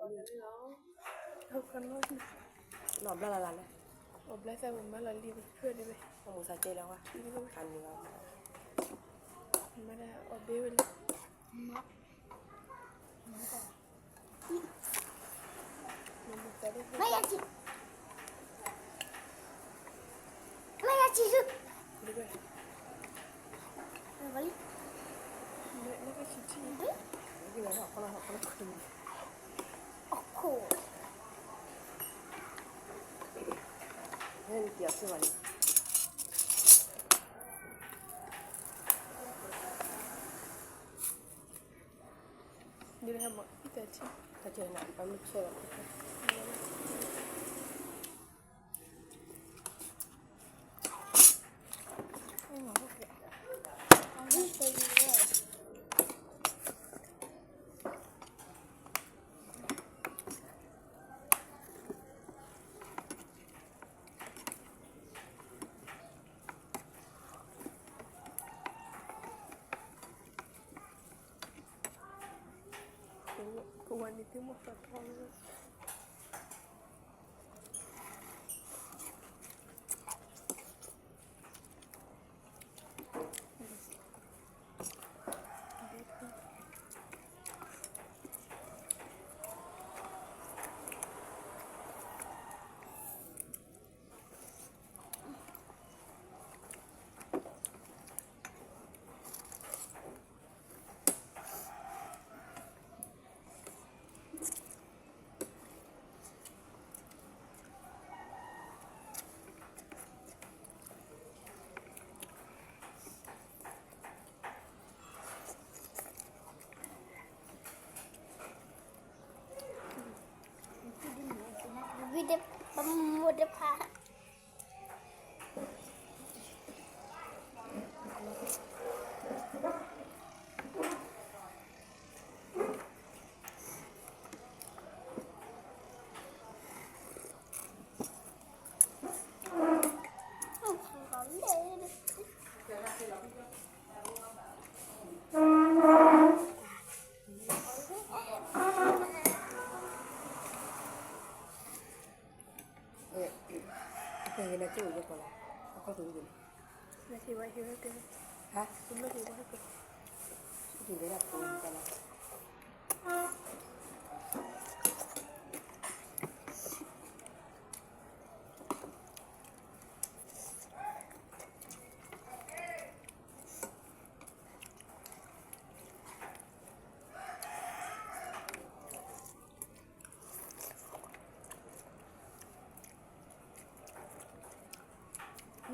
နီၢ်ဘျါလၢ်လၢ်လဲၣ်, အိၣ်ဘျါသးဝံၤမၤလီၤလံ ဖၢဒ်ဝဲ, အမိၢ်သးတဲလၢၤဝဲ, အနုၤလီၤ, မၤဒၣ်အီၣ်ဘ့ဝဲလံ, မၤ န့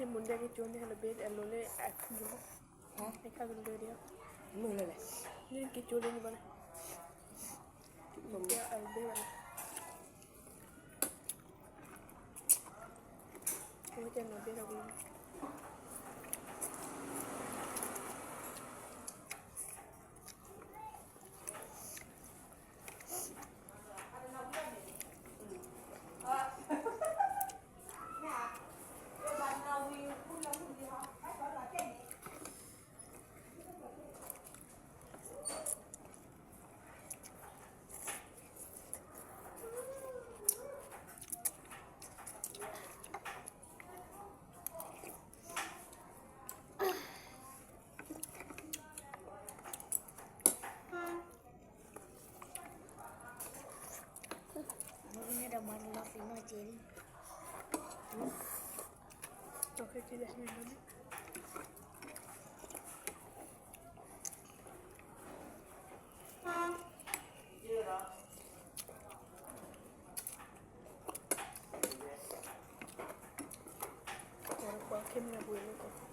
ၣ်မူဒါက့ၤကၠိန့ၣ် ဟဲလီၤဘ့ၣ်အလိၤလၢအခူလီၤ, အခါကလၢာ်ဒီး, မုၢ်လၢ်လဲၣ်, န့ၣ်က့ၤကၠိလၢန့ၣ်ဘၣ်န့ၣ်, အဘ့ၣ်ဘၣ်န့ၣ်, အဝဲကဲနီၤဘ့ၣ်ဒီးကလၢာ်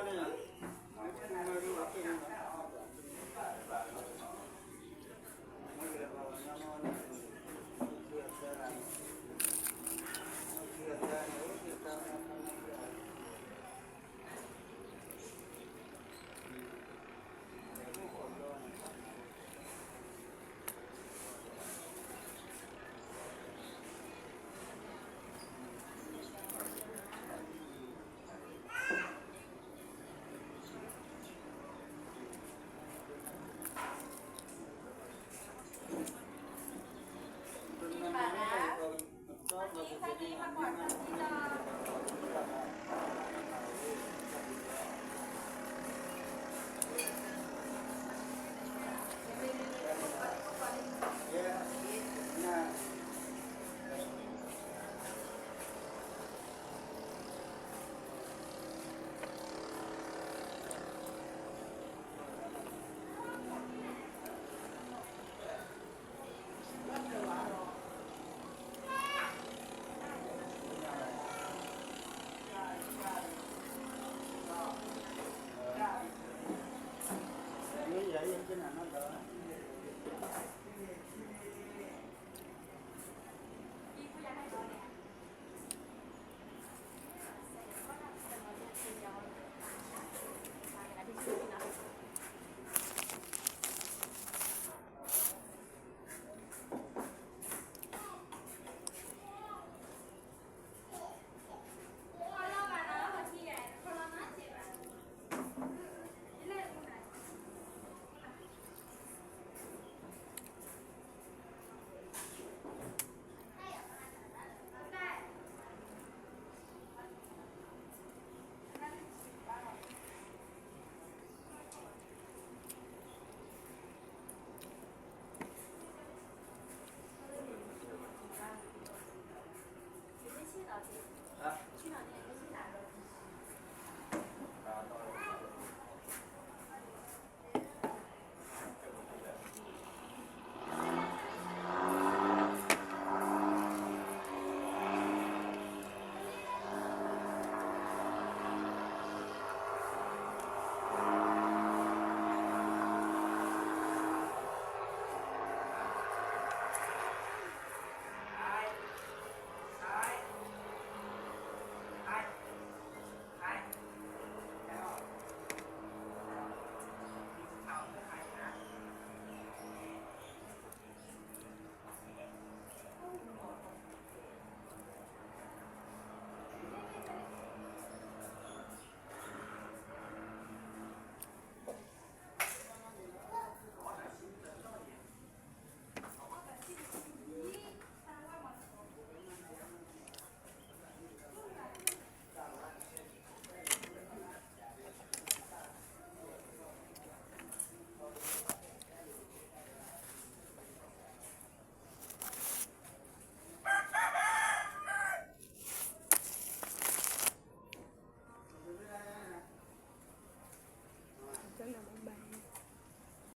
Yaya, yaya, yaya,